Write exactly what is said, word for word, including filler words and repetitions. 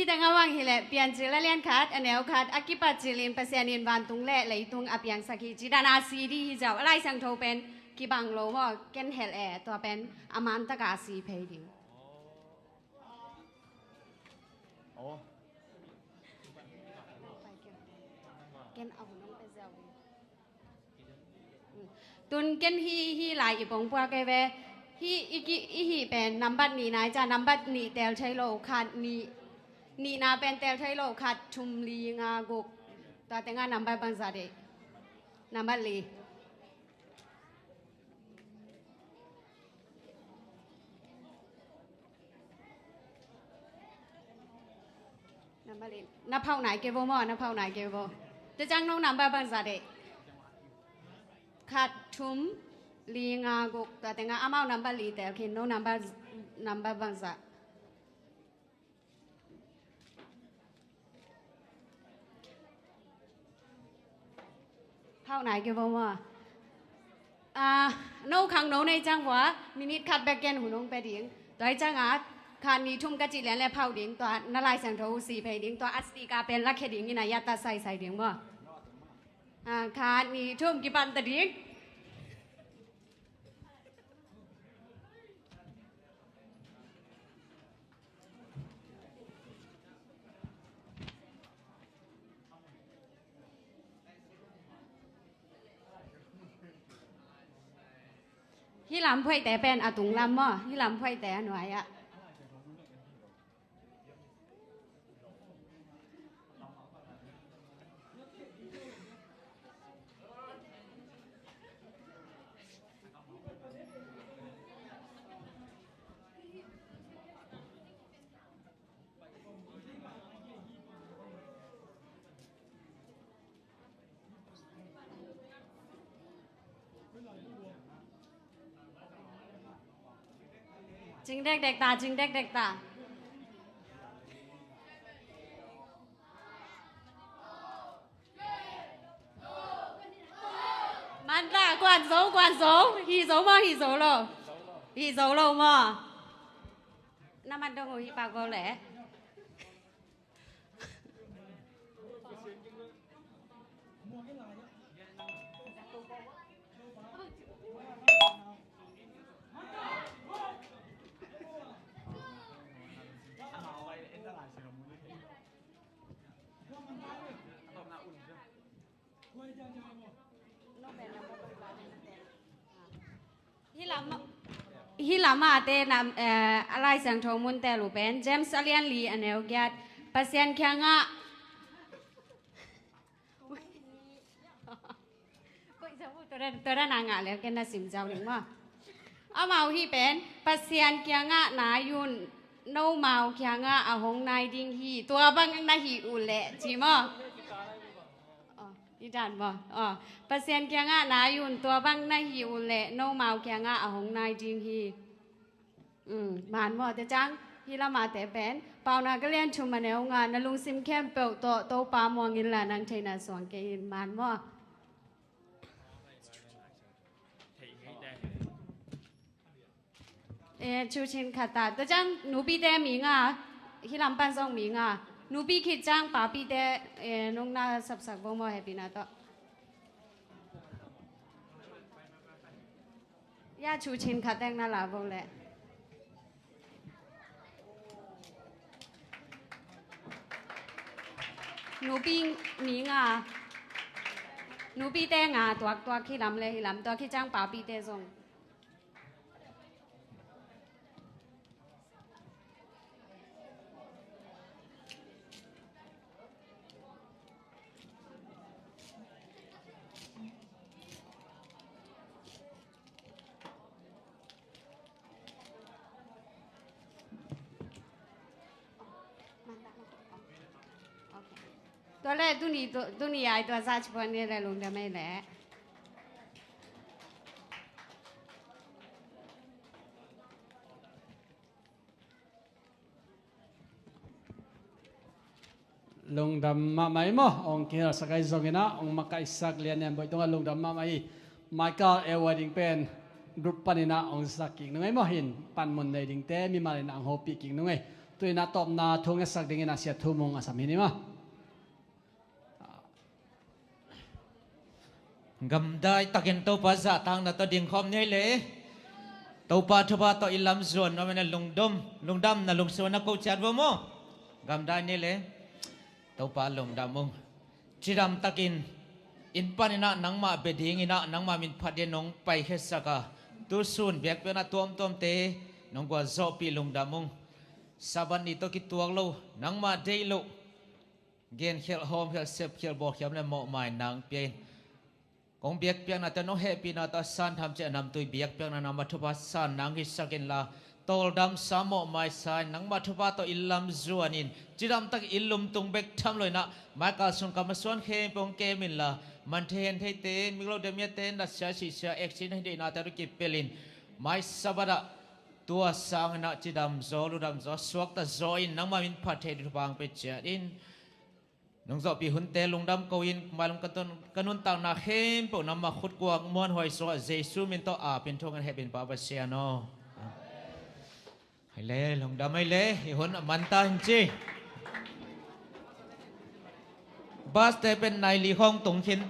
Hih teng a bang hileh Piancil a lian khat, a neu khat, a kipat cilin Pasian in vantung le leitung a piangsak hi ci dan a si dih hi ziau. A Lai Siangtho pen kibang lo maw, ken helh e, tua pen a man taka a si phei ding. Ken a hun hong pe ziau hi. Tun ken hih, hih lai i pongpua kei ve. Hih i ki, i hih pen nambat nih nai ca, nambat nih tel thei lo, khat nih, nihna pen tel thei lo, khat thum li nga guk. Tua tengah nambat bangzah deih? Nambat li. Na phauh nai kei vo maw, na phauh nai kei vo. Tua ciang no nambat bangzah deih? Khat thum li nga guk, tua tengah amau nambat li tel khin, no nambat, nambat bangzah? Phauh nai kei vo maw. Ah, no khangno nei ciang vua, minute khat bek ken hun hong pe ding. Tua hi ciangah khat nih thum ka cih lian le phauh ding, tua na Lai Siangtho uh si phei ding, tua a stika pen lakhia ding in a yata saisai ding maw. Ah, khat nih thum kipan ta ding. Hih lam phuaihte pen a tung lam maw, hih lam phuaihte a nuai ah. Cing dekdek ta, cing dekdek ta. Man ta, kuan zo, kuan zo. Hih zo maw, hih zo lo? Hih zo lo maw? Na man dong uh hih pak vo leh. Hih lam, hih lam ah te nam, eh, a Lai Siangtho mun tel uh pen James a lian li a neu giat, Pasian kiangah. Tua dan, tua dan a ngah lel ken na sim ziau ding maw. Amau hih pen Pasian kiangah nai un, nomau kiangah a hong nai ding hi, tua bang na hih uh leh ci maw. Aw, i dan maw? Aw, Pasian kiangah nai un, tua bang na hih uh leh nomau kiangah a hong nai ding hi. Um, man maw, te ciang hih lamah te pen Paunak a lian thum a neu nga, na lungsim khempeuh tawh Topa muang inla nang theihna suang kei in, man maw. Eh, cu chin khat ta. Tua ciang nupite mi nga, hih lam pan zong mi nga. Nupi khit ciang papite, eh, nong na sapsak vo maw, hehpihna tawh. Ya cu chin khat teng na la vo leh. Nupi mi nga. Nupite nga tuaktuak, hih lam le hih lam, tua khit ciang papite zong. Tua leh tuni, tu, tuni ai tua zah ci puan ni leh lungdam ei leh. Lungdam mahmah ei maw, hong kihel sak ai zongin ah, hong makaihsak lian nian boih tungah lungdam mahmah ei. Michael Edward ding pen group panin ah hong zak kik nung ei maw, hin panmun nei dingte mimal in ah hong hopih kik nung ei. Tu-in a tawpna thu ngetsak dingin a sia Thu Mung a sam hi ni maw. Gamdai takin Topa zahtakna tawh dingkhawm ni ei le. Topa thupha tawh i lam zuan nuam in a lungdam, lungdamna lungsim a ko ciat vo maw. Gamdai ni ei le. Topa lungdam ung. Cidam takin inn panin ah nangmah bia dingin ah nangmah min phat dingin nong paikhiasak a, tu sun biakpiakna tuamtuamte nong gualzawhpih lungdam ung. Sabbath ni tawh kituak lo, nangmah deih loh genkhialh, hawmkhialh, sepkhialh, bawlkhialh le mawhmai nang pia in. Kong biakpiaknate nong hehpihna tawh a san tham ciah namtui biakpiakna nangmah thupha san nang hisak inla, tawldamsa mawhmaisa in nangmah thupha tawh i lam zuanin cidamtak i lumtung bek tham loin ah maikal sung kam a suan khempeuh hong kem inla, man thei hen theite, migilo demiate, natsia sihsia, accident hi deihnate tawh kipelin mai Sabbath ah tua sangin ah cidamzaw, ludamzaw, suaktazaw in nangmah min phat thei ding thupha hong pia ciat in. Nong zawhpih hunte lungdam ko in, mailung ka tun, ka nuntakna khempeuh nangmah khutkuak muanhuai sungah Jesu min tawh apin thungen, hehpihna Pa Pasian aw. Hei le, lungdam hei le, i hun a man ta hin ci. Baste pen nai li khawng tung khin